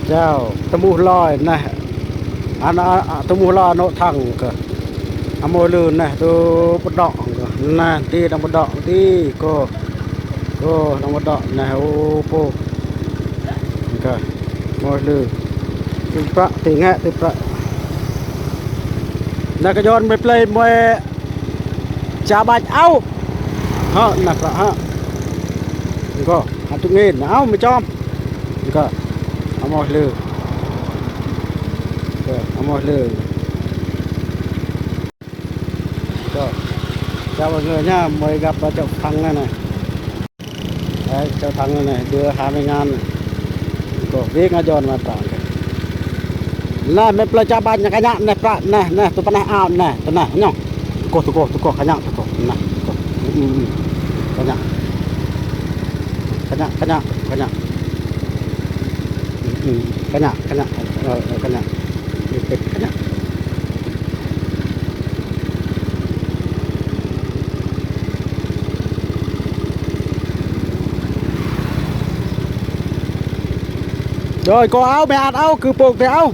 ເຈົ້າ ຕະໝູລອຍນະ ອັນ ອາ ອາ ຕະໝູລອຍໂນທັງກະ ອາໂມຍລືນນະ ໂຕປະດອກນະ ຕີນຳປະດອກຕີ ໂກ ໂກ ນຳປະດອກນະ ໂອ ໂປ ກະ ໂມຍລືນ ຕິປະ ຕິແງະ ຕິປະ ນະກະຍອນໄປເປລຍມວຍ ຈາບັດເອົາ ເຮາະ ນະກະ ເຮາະ ກະ ອາຕຸເງນ ເອົາ ມາຈອມ ກະ ອາໂມຍລື ກະ ອາໂມຍລື ກະ ຈາບັດເງີຍາມວຍກັບເຈົ້າທັງນັ້ນນະ ເຈົ້າທັງນັ້ນນະ ເດືອຫາແມ່ງານ ກະ ເວກອາຈອນມາຕາ ນະ ແມ່ນປະຈາບັນຍະກະຍະ ນະ ປະ ນະ ນະ ຕຸປະນະ ອາວ ນະ ຕຸນະ ຍອງ ໂກ ຕຸໂກ ຕຸໂກ ຂະຍະ ຕຸໂກ ນະ ໂກ ອືມ ຂະຍະ ຂະຍະ ຂະຍະ ຂະຍະ ອືມ ຂະຍະ ຂະຍະ ເອີ ຂະຍະ ເປັນຂະຍະ ໂດຍ ກໍເອົາ ແມ່ອັດເອົາ ຄືໂປ່ງແຕ່ເອົາ.